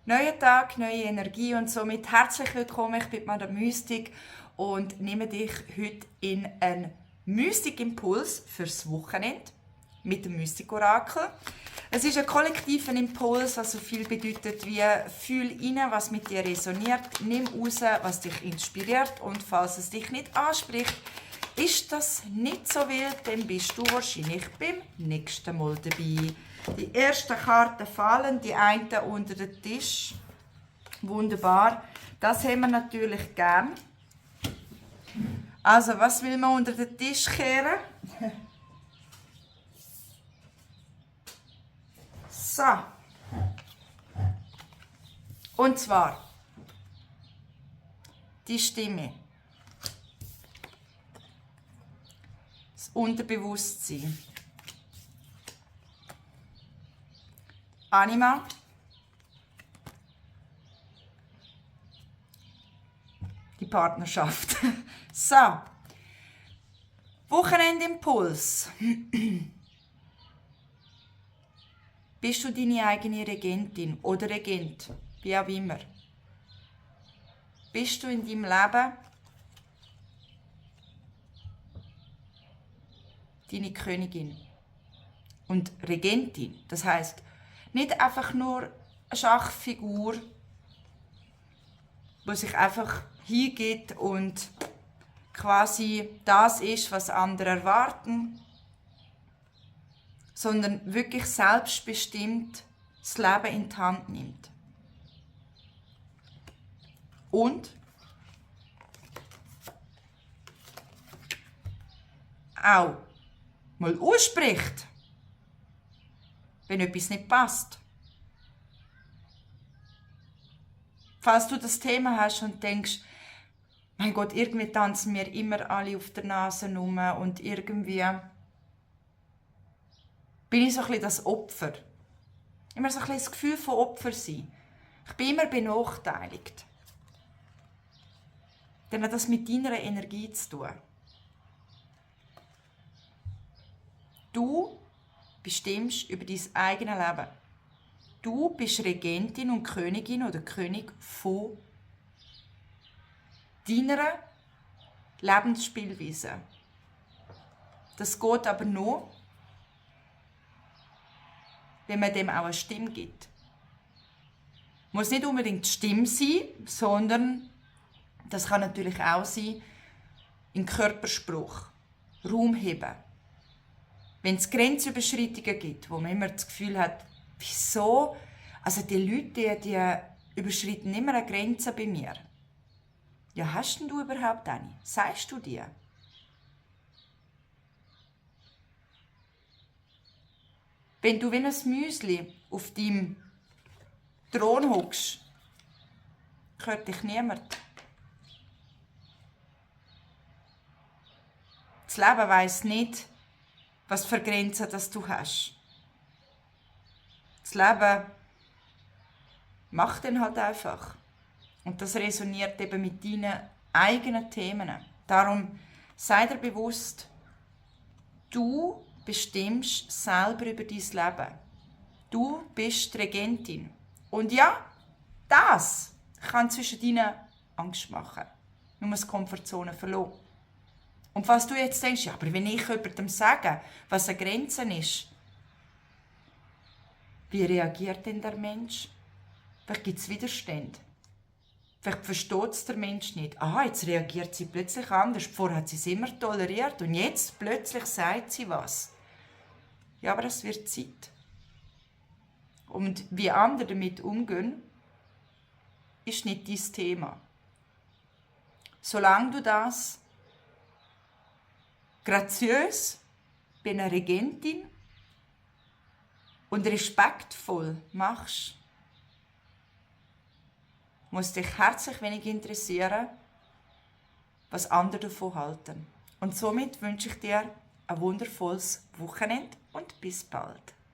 Neuer Tag, neue Energie und somit herzlich willkommen. Ich bin Madame Mystik und nehme dich heute in einen Mystik-Impuls fürs Wochenende mit dem Mystik-Orakel. Es ist ein kollektiver Impuls, was so viel bedeutet wie fühl rein, was mit dir resoniert, nimm raus, was dich inspiriert und falls es dich nicht anspricht, ist das nicht so wild, dann bist du wahrscheinlich beim nächsten Mal dabei. Die ersten Karten fallen, die einen unter den Tisch. Wunderbar. Das haben wir natürlich gern. Also, was will man unter den Tisch kehren? So. Und zwar die Stimme. Das Unterbewusstsein. Anima. Die Partnerschaft. So. Wochenendimpuls. Bist du deine eigene Regentin oder Regent? Wie auch immer. Bist du in deinem Leben deine Königin und Regentin? Das heißt, nicht einfach nur eine Schachfigur, die sich einfach hingibt und quasi das ist, was andere erwarten, sondern wirklich selbstbestimmt das Leben in die Hand nimmt. Und auch mal ausspricht, wenn etwas nicht passt. Falls du das Thema hast und denkst, mein Gott, irgendwie tanzen mir immer alle auf der Nase rum und irgendwie bin ich so ein bisschen das Opfer. Immer so ein bisschen das Gefühl von Opfer sein. Ich bin immer benachteiligt. Dann hat das mit deiner Energie zu tun. Du bestimmst über dein eigenes Leben. Du bist Regentin und Königin oder König von deiner Lebensspielweise. Das geht aber nur, wenn man dem auch eine Stimme gibt. Muss nicht unbedingt die Stimme sein, sondern das kann natürlich auch sein, in Körperspruch, Raum heben. Wenn es Grenzüberschreitungen gibt, wo man immer das Gefühl hat, wieso? Also die Leute, die überschreiten immer eine Grenze bei mir. Ja, hast denn du überhaupt eine? Sagst du dir? Wenn du wie ein Müsli auf deinem Thron hockst, hört dich niemand. Das Leben weiss nicht, was für Grenzen das du hast. Das Leben macht dann halt einfach. Und das resoniert eben mit deinen eigenen Themen. Darum sei dir bewusst, du bestimmst selber über dein Leben. Du bist die Regentin. Und ja, das kann zwischen deinen Angst machen. Du musst die Komfortzone verlassen. Und falls du jetzt denkst, ja, aber wenn ich jemandem sage, was eine Grenze ist, wie reagiert denn der Mensch? Vielleicht gibt es Widerstände. Vielleicht versteht es der Mensch nicht. Aha, jetzt reagiert sie plötzlich anders. Vorher hat sie es immer toleriert und jetzt plötzlich sagt sie was. Ja, aber es wird Zeit. Und wie andere damit umgehen, ist nicht dein Thema. Solange du das graziös, bei einer Regentin und respektvoll machst, muss dich herzlich wenig interessieren, was andere davon halten. Und somit wünsche ich dir ein wundervolles Wochenende und bis bald.